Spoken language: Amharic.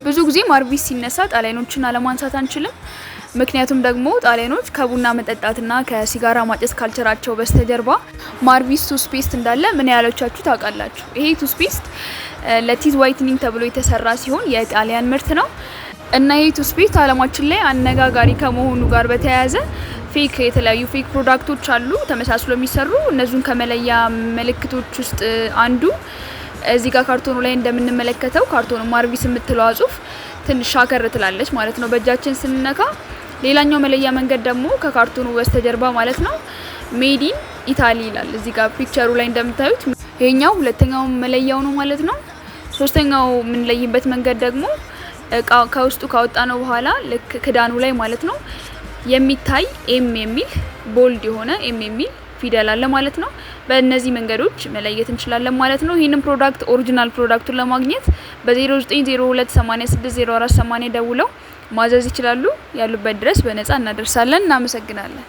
ብዙ ጊዜ ማርቪስ ሲነሳ ጣሊያኖችን አለማንሳት አንችልም። ምክንያቱም ደግሞ ጣሊያኖች ከቡና መጠጣትና ከሲጋራ ማጨስ culture ኣቸው በስተጀርባ ማርቪስ toothpaste እንዳለ ምን ያህሎቻችሁ ታውቃላችሁ? ይሄ toothpaste ለ teeth whitening ተብሎ የተሰራ ሲሆን የጣሊያን ምርት ነው። እና ይሄ toothpaste አለማችን ላይ አነጋጋሪ ከመሆኑ ጋር በተያያዘ fake የተለያዩ fake product ኦች አሉ ተመሳስሎ የሚሰሩ። እነዚሁን ከመለያ ምልክቶች ውስጥ አንዱ እዚህ ጋር ካርቶኑ ላይ እንደምንመለከተው ካርቶኑ ማርቪስ የምትለዋ ጽሁፍ ትንሽ ሻከር ትላለች ማለት ነው በእጃችን ስንነካ። ሌላኛው መለያ መንገድ ደግሞ ከካርቶኑ በስተጀርባ ማለት ነው made in Italy ይላል። እዚህ ጋር picture ኡ ላይ እንደምታዩት ይሄኛው ሁለተኛው መለያው ነው ማለት ነው። ሶስተኛው የምንለይበት መንገድ ደግሞ እቃ ከውስጡ ካወጣነው በኋላ ልክ ክዳኑ ላይ ማለት ነው የሚታይ M የሚል፣ bold የሆነ M የሚል ፊደል አለ ማለት ነው። በእነዚህ መንገዶች መለየት እንችላለን ማለት ነው። ይህንን product original product ኡን ለማግኘት በ0902860480 ደውለው ማዘዝ ይችላሉ። ያሉበት ድረስ በነጻ እናደርሳለን። እናመሰግናለን።